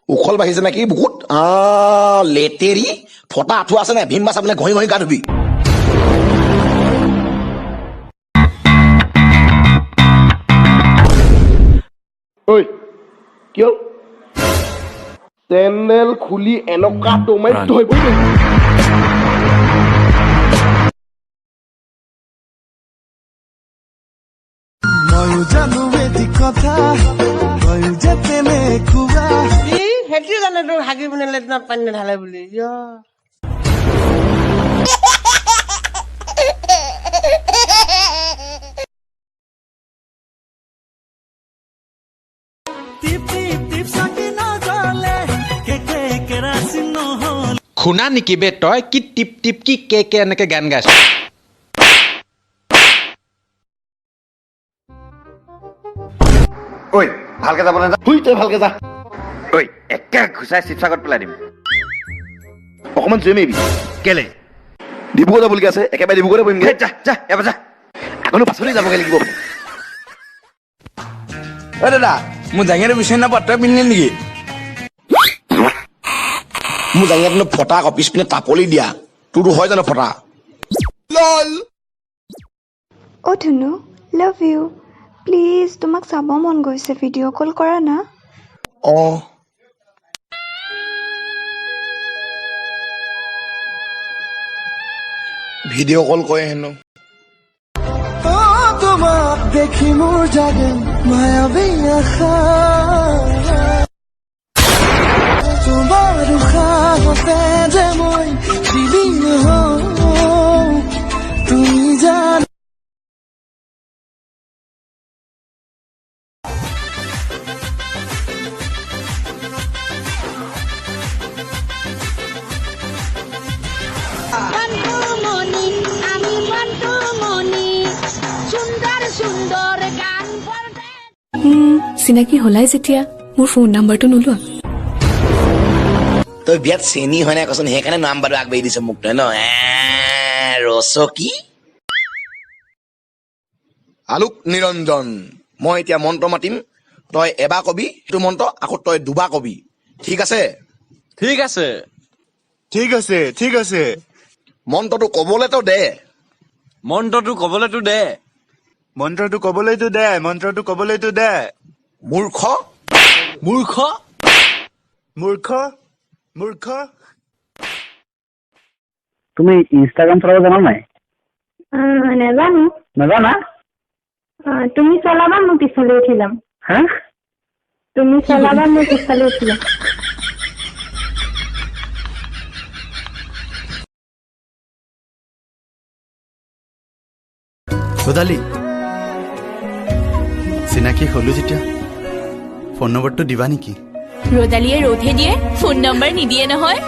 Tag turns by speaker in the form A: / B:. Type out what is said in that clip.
A: উখল বাঢ়িছে নেকি বুকুত? লেতেৰি ফটা আঁঠুৱা আছে নাই? ভীম বা চাবোনে ঘঁহি ঘঁহি গা ধুবি। ঐ, কিয় চেণ্ডেল খুলি এনেকুৱা দমাই ধৰিবই নোৱাৰি।
B: ময়ো জানো এটি কথা, তয়ো যে তেনেকুৱা।
C: সেইটোৱে জানে তোৰ হাগি পিনে লেট্ৰিনত পানী নাঢালে বুলি। ইয়া।
B: টিপ টিপ টিপ চাকি নজ্বলে, কেকে কেৰাচিন নহ'লে।
D: শুনা নেকি বে তই? কি টিপ টিপ কি কে কে এনেকে গান গাইছ?
E: ঐ, ভালকে যাব নাযা।
A: শুই, তই ভালকে যা।
E: ঐ, একে ঘুচাই শিৱসাগৰত পেলাই দিম।
A: অকণমান জুই মাৰিবি।
E: কেলে?
A: ডিব্ৰুগড় যাবলগীয়া আছে, একেবাৰে ডিব্ৰুগড়তে বহিমগে।
E: হেই, যা যা, এবাৰ যা।
A: আকৌনো পাছলৈ যাবগৈ লাগিব।
F: অ দাদা, মোৰ জাঙিয়াটো বিচাৰি নাপাওঁ, তই পিন্ধিলি নেকি?
A: মোৰ জাঙিয়াটোনো ফটা আকৌ, পিছপিনে টাপলি দিয়া। তোৰতো হয় জানো ফটা?
G: অ' ধুনু, লাভ you. Please, তোমাক চাব মন গৈছে, ভিডিঅ' কল কৰা না।
A: অঁ, ভিডিঅ' কল কৰে হেনো।
B: অ তোমাক দেখি মোৰ জাগে মায়াবী আশা, তোমাৰ উশাহতে যে মই বিলীন হওঁ, তুমি জানা।
H: মণি, আমি মন্টুমণি, সুন্দর সুন্দর গান বলতে।
I: চিনাকি হলাই যেতিয়া মোৰ ফোন নাম্বাৰটো নোলোৱা?
A: তই বিয়াত চেনি হয় নাই কচোন? সেইকাৰণে নাম্বাৰটো আগবাঢ়ি দিছ মোক তই ন? ৰচকি আলোক নিৰঞ্জন, মই এতিয়া মন্ত্ৰ মাতিম, তই এবাৰ কবি সেইটো মন্ত্ৰ, আকৌ তই দুবাৰ কবি, ঠিক আছে?
F: ঠিক আছে।
B: ঠিক আছে, ঠিক আছে।
A: মন্ত্ৰটো কবলেতো দে।
F: মন্ত্ৰটো কবলেতো দে।
B: মন্ত্ৰটো কবলৈতো দে, মন্ত্ৰটো কবলৈতো দে।
A: মূৰ্খ।
F: মূৰ্খ।
B: মূৰ্খ, মূৰ্খ।
J: তুমি ইনষ্টাগ্ৰাম চলাব জানা নাই?
H: নাজানো।
J: নাজানা?
H: তুমি চলাবা, মই পিছফালে উঠি যাম।
J: হা?
H: তুমি চলাবা, মই পিছফালে উঠি যাম।
B: ৰ'দালি, চিনাকি হলো যেতিয়া ফোন নম্বৰটো দিবা নেকি?
I: ৰ'দালিয়ে ৰ'দহে দিয়ে, ফোন নম্বৰ নিদিয়ে নহয়।